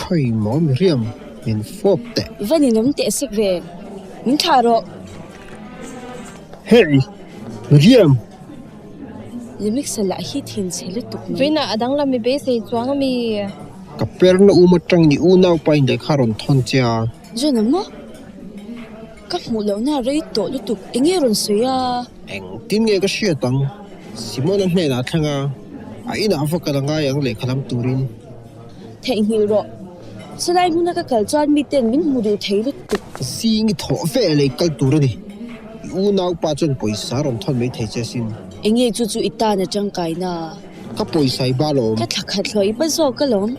Khawi maw Miriam, min fawp teh. I va ninawm teh sek ve, min thlah rawh. Hey! Miriam! Limix-a lah hi thin chhe lutuk mai. Vawiinah a danglam i beisei chuang a mi? Ka perna um atang i unaupa in lehkha rawn thawn che a. John-a maw? Ka hmuh lohna a rei tawh lutuk, eng nge rawn sawi a? Engtin nge ka hriat ang? Simona hnenah a thleng a, a inah va kal a ngai ang lehkha lam turin. Theihnghilh rawh. Chulai hmuna ka kal chuan miten min hmu duh thei lutuk. Zing i thawh ve lei kal tur a ni. I unaupa chuan pawisa rawn thawn mai thei che asin. Eng nge chu chu i tan a tangkaina? Ka pawisa i ba lawm. Ka thla khat hlawh i ba zawk alawm.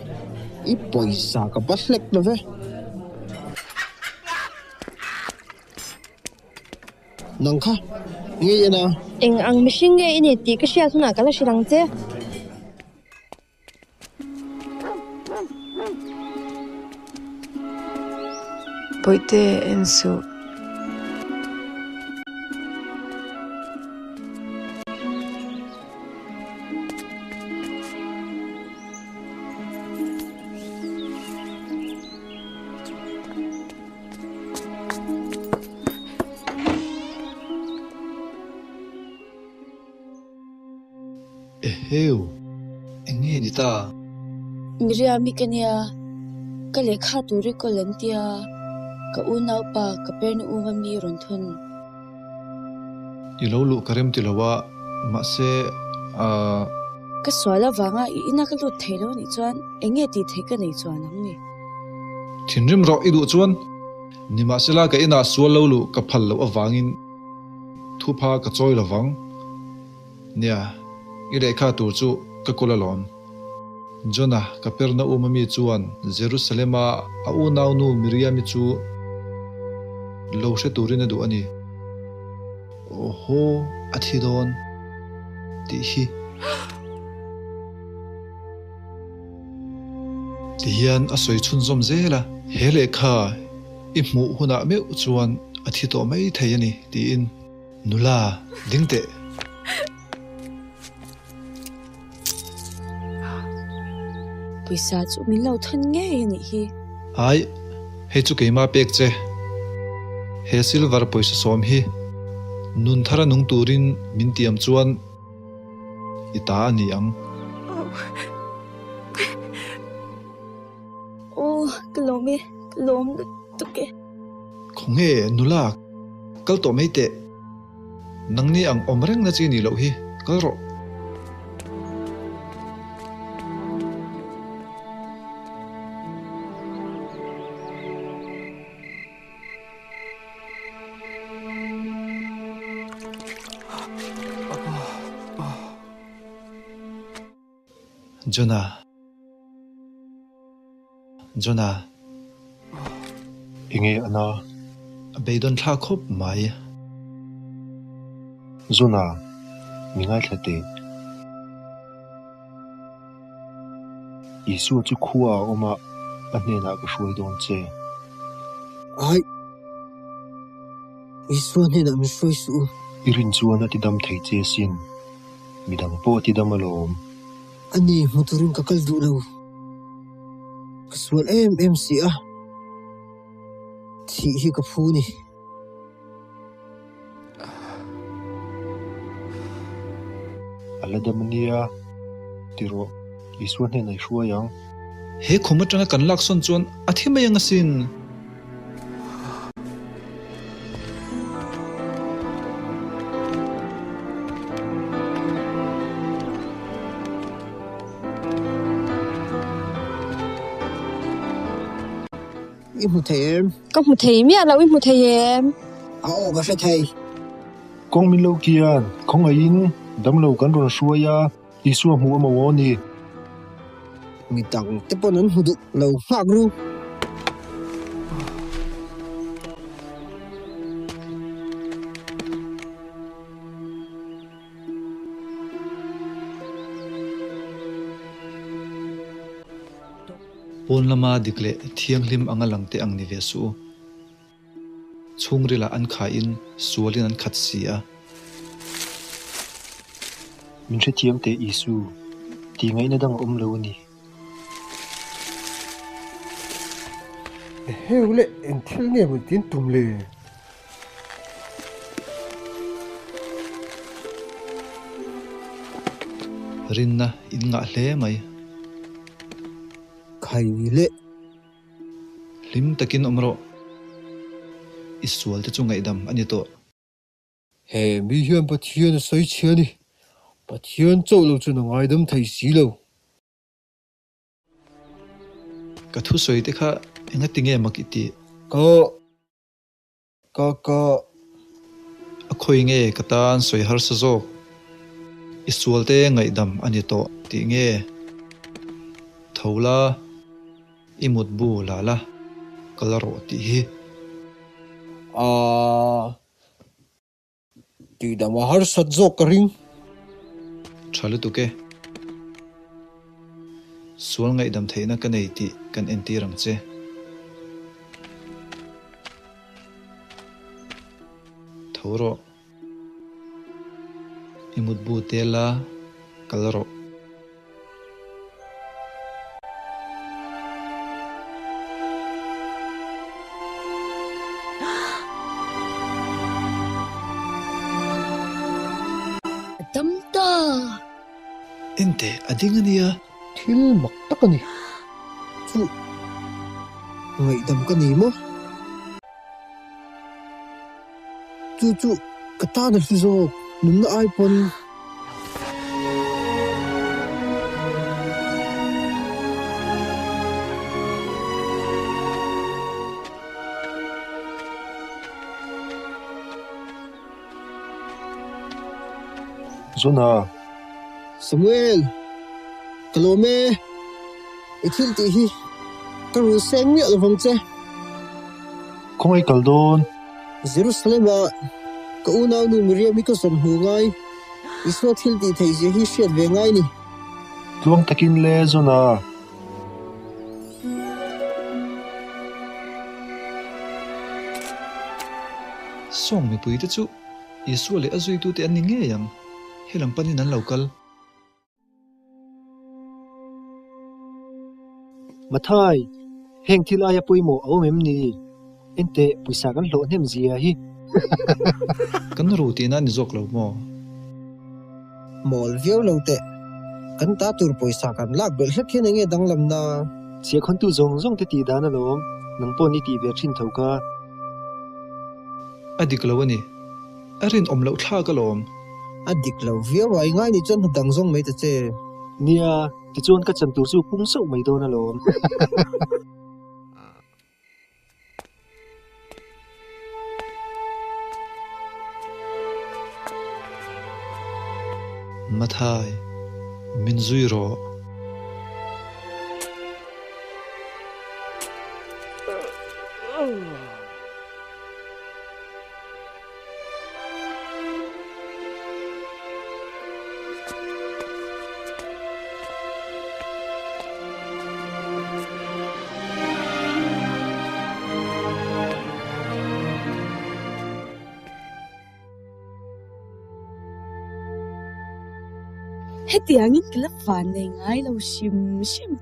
I pawisa ka ba hlek lo ve. Nang kha ngei en a. Eng ang mihring nge i ni tih ka hriat hunah ka la hrilh ang che. Bawihte en suh. Eheu! Eng nge ni ta? Miriami ka nia, ka lehkha tur i kawl an tia, ka unaupa ka perna uma mi rawn thun. I lo luh ka rem ti lo a, mahse ahh. Ka sual avanga i ina ka lut thei lo anih chuan eng nge tih theih ka nei chuan ang ni? Thinrim rawh i duh chuan, nimahsela ka inah sual lo luh ka phal loh avangin thupha ka chawi lo vang. Nia, i lehkha tur chu ka kawl alawm. Jonah, Kapernaum ami chuan Jerusalema a unaunu Miriami chu lo hre turin a duh a ni. Awhaw, a thi dawn tih hi. Tihian a sawi chhunzawm zel a, He lehkha i hmuh hunah meuh chuan a thi tawh mai thei a ni, tiin. Nula, ding teh. Pawisa chu min lo thawn ngei a nih hi. Ai, hei chu keimah pek che. He silver pawisa sawm hi nun thara nung turin min tiam chuan i ta a ni ang. Aw, ka lawm e, ka lawm lutuk e. Khawnge, nula, kal tawh mai teh. Nangni ang awm reng na chi ni loh hi, kal rawh. Jonah. Jonah. Enge a na? A beidawn thlak khawp mai. Jonah, mi ngaithla teh. Isua chu khua a awm a, a hnenah ka hruai dawn che. Ai! Isua hnenah min hruai suh u. I rin chuan a tidam thei che sin. Midang pawh a tidam alawm. A ni, hmu turin ka kal duh lo. Ka sual em em si a, thih hi ka phu ni. A la dam ania, ti rawh, Isua hnenah i hruai ang. He khum atanga kan lak sawn chuan a thi mai ang asin. I hmu thei em? Ka hmu thei miah lo, i hmu thei em? A aw ka hre thei. Kawng min lo kian, khawngaihin damlo kan rawn hruai a, Isua hmuh a maw ni? Mi dang te pawn an hmu duh lo nghak ru. Pawn lama dik leh thianghlim anga lang te ang ni ve suh u. Chhungrilah an khaiin sualin an khat si a. Min hrethiam teh Isu, tih ngaihna dang a awm lo a ni. Eheu leh eng thil nge maw tin tum le? Rinna in ngah hle mai. Khai leh. Hlim takin awm rawh. I sual te chu ngaihdam a ni tawh. He mi hian Pathian a sawi chhia a ni. Pathian chauh lo chuan a ngaidam thei si lo. Ka thusawi te kha engati nge mak i tih? Ka. Ka ka. A khawi nge ka tan sawi harsa zawk? I sualte ngaihdam a ni tawh tih nge? Tho la, i mutbu la la, ka la rawh tih hi. Aaa. Tihdam a harsat zawk ka ring. Tha lutuk e. Sual ngaihdam theihna ka nei tih kan entir ang che. Tho rawh. I mutbu tel la, kal rawh. A dam ta! Enteh, a ding a nia. Thil mak tak a ni. Chu ngaihdam ka ni maw? Chu chu ka tan a hlu zawk, nunna ai pawn. Zona. Samuel, ka lawm e. I thil tih hi ka rul seng miah lovang che. Khawngaih kal dawn. Jerusalem-ah ka unaunu Miriam-i ka zawn hmu ngai. Isua thil tih theih zia hi hriat ve ngai ni. Tluang takin le Zona. Sawng mipuite chu Isua leh a zuitute an ni ngei ang. Helam panin an lo kal. Mathai, heng thil aia pawimawh a awm em ni? Enteh, pawisa kan hlawh hnem zia hi. Kan ru tihna a ni zawk lo maw? Mawl viau lo teh. Kan ta tur pawisa kan lak belh hlek hian enge danglamna? Chhiahkhawntu zawng zawng te tih dan alawm, nang pawh ni tih ve thin tho kha. A dik lo a ni. A rinawm loh thlak alawm. A dik lo viau a, i ngai nih chuan hna dang zawng mai ta che. Nia, tichuan ka chan tur chu pung sauh mai dawn alawm. Mathai, min zui rawh. Hetiangin ka la van nei ngai lo hrim hrim.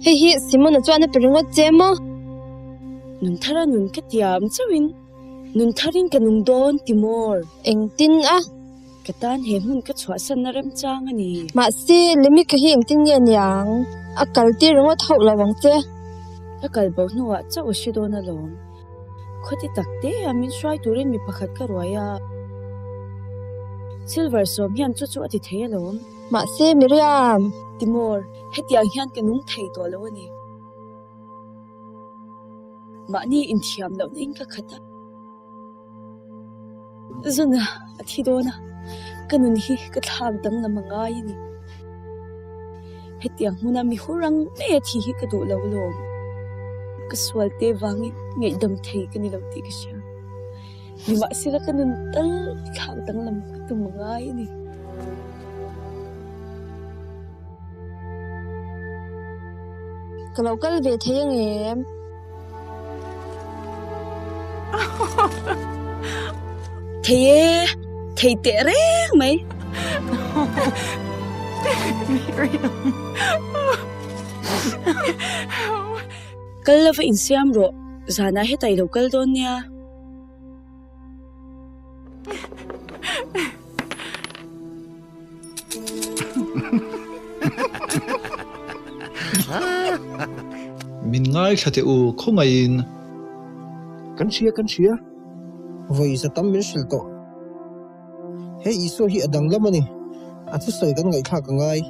Hei hi Simona chuan a pe ringawt che maw? Nun thara nun ka tiam chauhin. Nun tharin ka nung dawn ti maw? Engtin a? Ka tan he hmun ka chhuahsanna remchang a ni. Mahse, Lemika hi engtin nge niang? A kal tir ringawt hauh lo ang che. Ka kal bo hnuah chauh a hre dawn alawm. Khawti tak te a min hruai turin mi pakhat ka ruai a. Silver sawm hian chu chu a ti thei alawm. Mahse, Miriam! Timor, hetiang hian ka nung thei tawh lo a ni. Mahni inthiam lohna in ka khat a. Zuna a thi dawn a, ka nun hi ka thlak danglam a ngai a ni. Hetiang hmuna mi hur ang mai a thi hi ka duh lo lawm. Ka sual te vangin ngaihdam thei ka ni lo tih ka hria. Nimahsela ka nun tal thlak danglam ka tum a ngai a ni. Ka lo kal ve thei ang em? Thei e, thei teh reng mai. Kal lova insiam rawh, zanah hetah i lo kal dawn nia. Min ngaithla teh u, khawngaihin. Kan hria, kan hria. Vawi za tam min hrilh tawh. He Isua hi a danglam a ni. A thusawi kan ngaihthlak a ngai.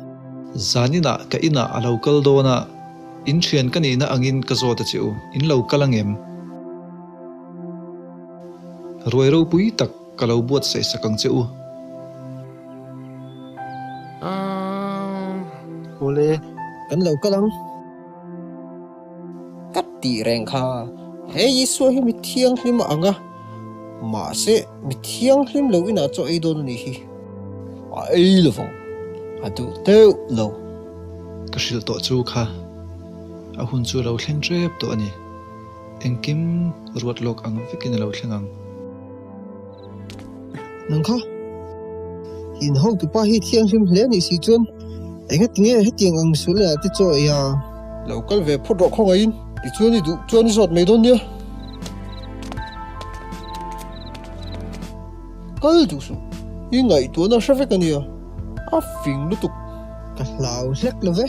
Zaninah ka inah a lo kal dawn a, in thian ka nihna angin ka zawt a che u, in lo kal ang em? Ruai ropui tak ka lo buatsaih sak ang che u. Awle, kan lo kal ang. Ka tih reng kha, he Isua hi mi thianghlim a ang a, mahse mi thianghlim lo inah chaw ei dawn a nih hi. A ei lo vang, a duh deuh lo. Ka hrilh tawh chu kha, a hun chu a lo thleng tep tawh a ni. Engkim ruat lawk ang vekin a lo thleng ang. Nang kha, in hotupa hi thianghlim hle anih si chuan engati nge hetiang ang misual leh ah te chaw ei a? Lo kal ve phawt rawh khawngaihin, tichuan i duh chuan i zawt mai dawn nia. Kal duh suh, i ngaihtuahna hre vek ania, a fing lutuk. Ka hlau hlek lo ve.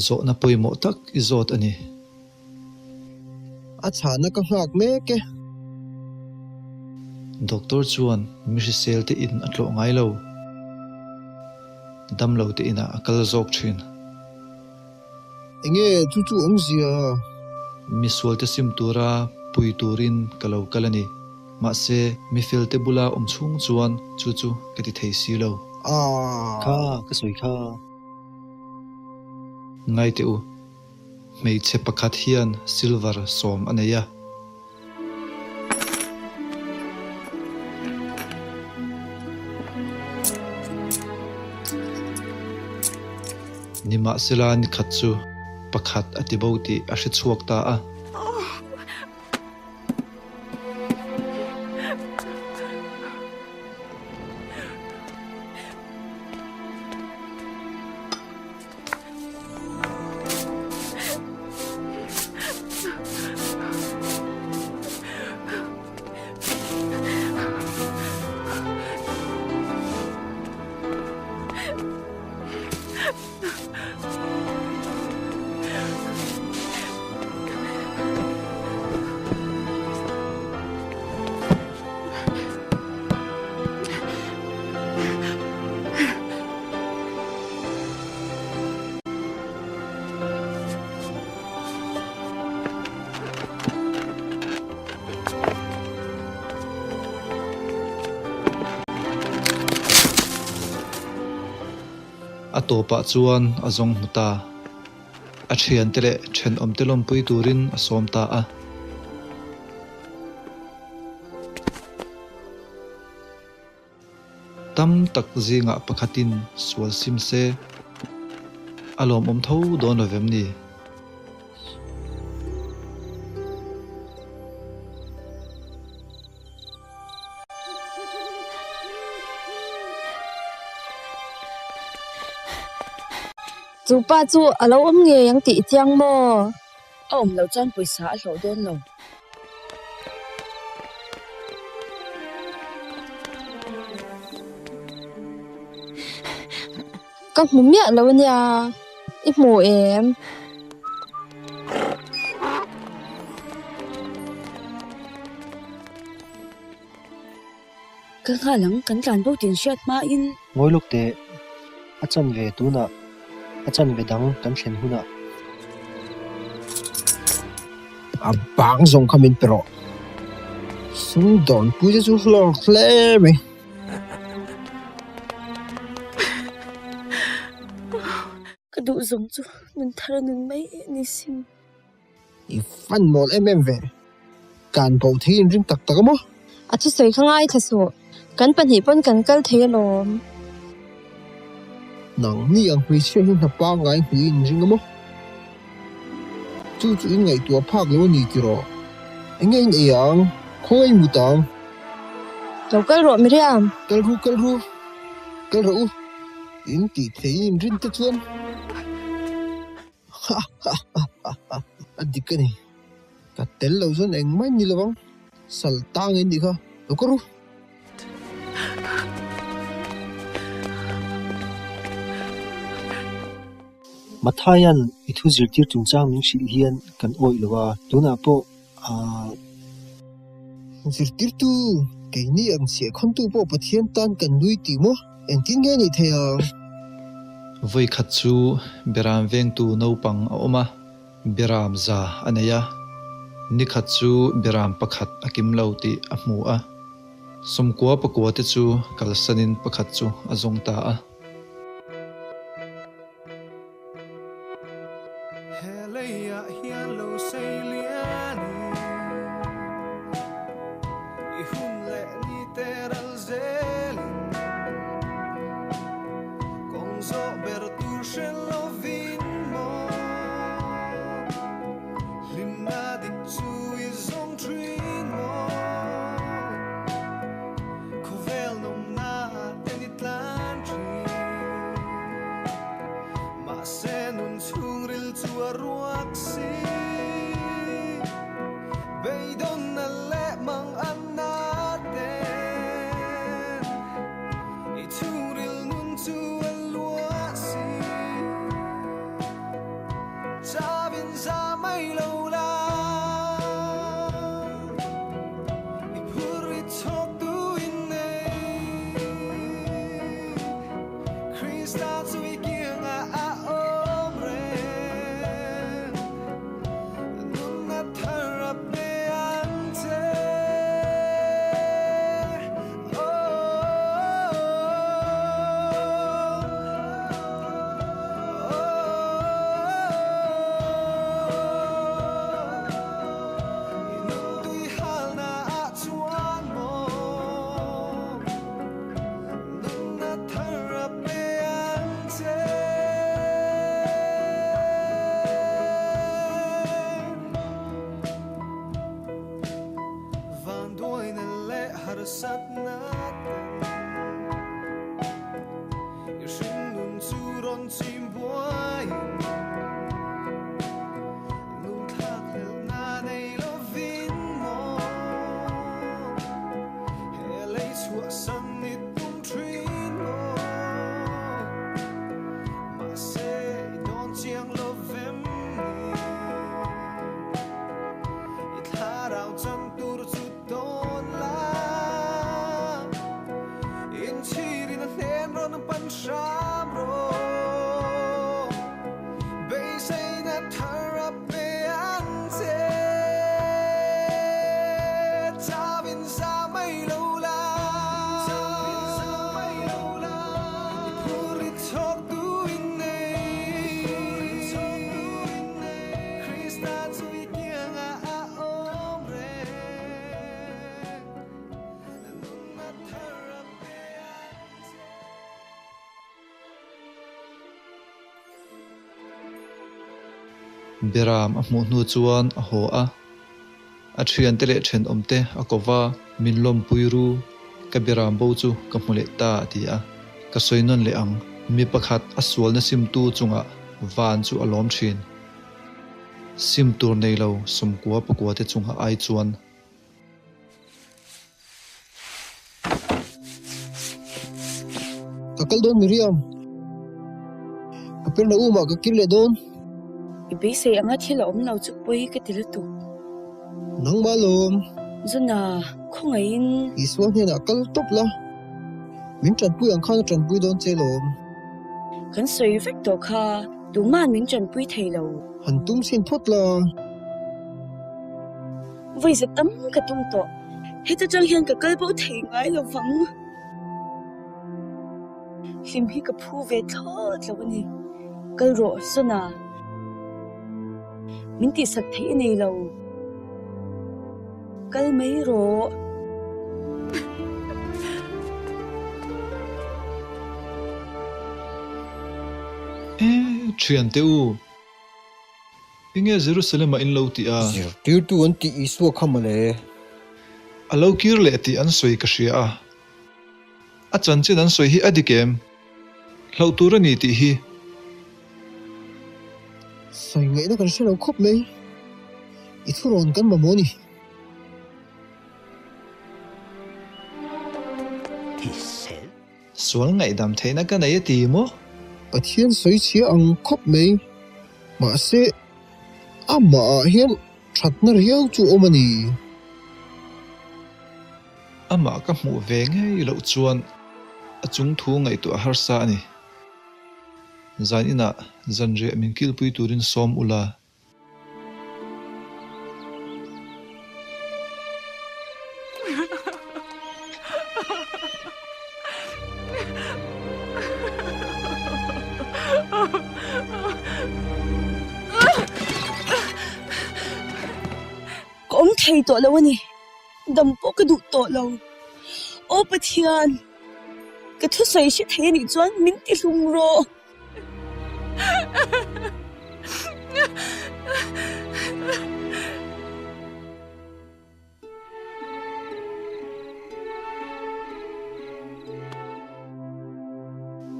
Zawhna pawimawh tak i zawt a ni. A chhahna ka nghak mek e. Doctor chuan mi hrisel te in a tlawh ngai lo. Damlo te inah a kal zawk thin. Enge chu chu awmzia? Misual te sim tura pui turin ka lo kal a ni. Mahse, mifel te bula awm chhung chuan chu chu ka ti thei si lo. Aaa. Kha, ka sawi kha. Ngai teh u, hmeichhe pakhat hian silver sawm a nei a. Nimahsela nikhat chu pakhat a ti bo tih a hre chhuak ta a. A tawpah chuan a zawng hmu ta. A thiante leh thenawmte lawmpui turin a sawm ta a. Tam tak zingah pakhatin sual sim se, a lawmawm tho dawn lo vem ni? Chu pa chu a lo awm ngei ang tih i chiang maw? A awm loh chuan pawisa a hlawh dawn lo. Ka hmu miah lo ania, i hmu em? Ka nghal ang, kan tlan bo tih hriat hmain. Ngawi lawk teh, a chanve tunah, a chanve dang kan thlen hunah. A bang zawng kha min pe rawh. Sumdawnpui te chu hlawk hle mai. Ka duh zawng chu nun thar a nun mai a ni sin. I fan mawl em em ve. Kan bo thei in ring tak tak a maw? A thusawi kha ngaithla suh. Kan pahnih pawn kan kal thei alawm. Nangni ang hmeichhia hi hna pangngai hmuh in ring a maw? Chu chu in ngaihtuah phak lo a ni tiraw? Enge in ei ang? Khawngaih in mut ang? Lo kal rawh Miriam. Kal ru kal ru. Kal rawh u. In tih thei in rin te chuan. Ha ha ha ha ha. A dik a ni. Ka tel lo chuan engmah in ni lo ang. Sal tang in nih kha. Lo kal ru. Mathaia'n i thu zirtir chungchang min hrilh hian kan awih lo a, tunah pawh aah. Zirtirtu, keini ang chhiah khawntu pawh Pathian tan kan nui tih maw? Engtin nge nih thei ang? Vawikhat chu Beram vengtu naupang a awm a, Beram za a nei a. Nikhat chu Beram pakhat a kim lo tih a hmu a. Sawmkua pakua te chu kalsanin pakhat chu a zawng ta a. Beram a hmuh hnu chuan a haw a, a thiante leh thenawmte a ko va, Min lawmpui ru, ka beram bo chu ka hmu leh ta a ti a. Ka sawi nawn leh ang, mi pakhat a sualna simtu chungah. van chu a lawm thin. Sim tur nei lo 99 te chungah ai chuan. Ka kal dawn Miriam. Kapernaum ah ka kir leh dawn. I beisei anga thil a awm lo chu pawi ka ti lutuk. Nangmah lawm. Zuna, khawngaihin. Isua hnenah kal tawp la. Min tanpui ang khan a tanpui dawn che lawm. Kan sawi vek tawh kha, tuma'n min tanpui thei lo. Han tum chhin phawt la. Vawi za tam ka tum tawh. Heta tang hian ka kal bo thei ngai lo vang. Hlim hi ka phu ve thlawt lo a ni. Kal rawh Sona. Min tihsak theih a nei lo. Kal mai rawh. E, thiante u. Enge Jerusalem ah in lo tih a? Zirtirtu an tih Isua kha mawle. A lo kir leh tih an sawi ka hria a. A chanchin an sawi hi a dik em? Hlauh tur a ni tih hi. Sawi ngaihna kan hre lo khawp mai. I thurawn kan mamawh a ni. Sual ngaihdam theihna ka nei a ti maw? Pathian sawi chhia ang khawp mai. Mahse, amah ah hian thatna riau chu awm a ni. Amah ka hmuh ve ngei loh chuan a chung thu ngaihtuah harsa a ni. Zan inah zanriah min kilpui turin sawm ula. Ka awm thei tawh lo a ni, dam pawh ka duh tawh lo. Aw Pathian, ka thusawi hre thei a nih chuan min tihlum rawh.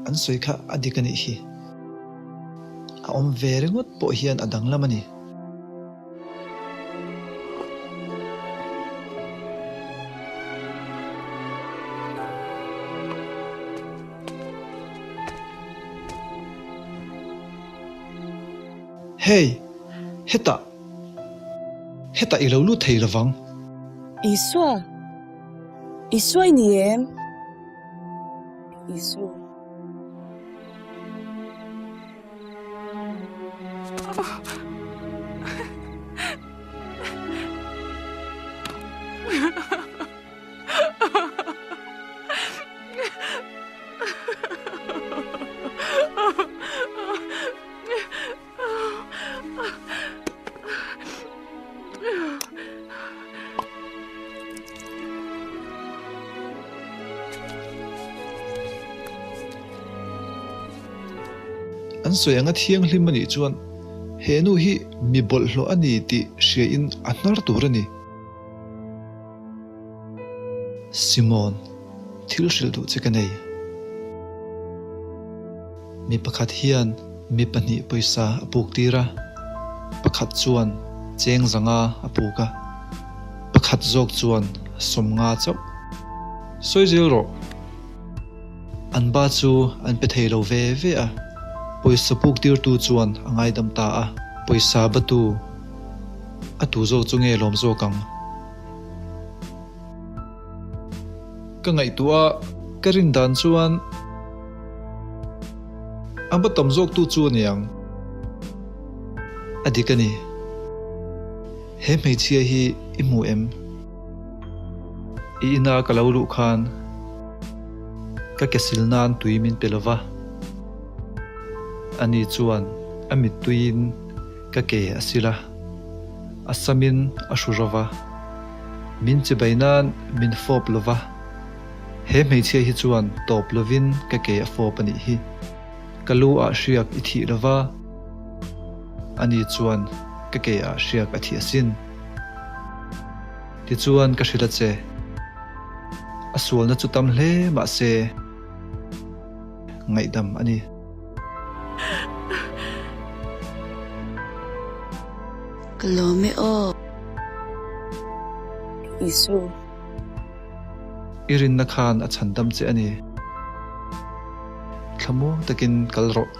An sawi kha a dik a nih hi. A awm ve ringawt pawh hian a danglam a ni. Hey! Hetah! Hetah i lo lut thei lovang. Isua! Isua i ni em? Isu. An sawi anga thianghlim a nih chuan he nu hi mi bawlhhlawh a ni tih hriain a hnar tur a ni. Simon, thil hrilh duh che ka nei. Mi pakhat hian mi pahnih pawisa a puk tir a, pakhat chuan cheng zanga a puk a, pakhat zawk chuan sawmnga chauh. Sawi zel rawh. An ba chu an pe thei lo ve ve a, pawisa puk tirtu chuan a ngaidam ta a, pawisa batu a tu zawk chu nge lawm zawk ang? Ka ngaihtuah a, ka rin dan chuan a ba tam zawk tu chu a ni ang. A dik a ni. He hmeichhia hi i hmu em? I ina ka lo luh khan ka ke sil nan tui min pe lo va. Ani chuan a mittuiin ka ke a sil a, a samin a hru ro va. Min chibai nan min fawp lo va, he hmeichhia hi chuan tawp lovin ka ke a fawp a nih hi. Ka lu ah hriak i thih lo va, ani chuan ka ke ah hriak a thih asin. Tichuan ka hrilh a che. A sualna chu tam hle mahse ngaihdam a ni. Ka lawm e aw. Isu. I rinna khan a chhandam che a ni. Thlamuang takin kal rawh.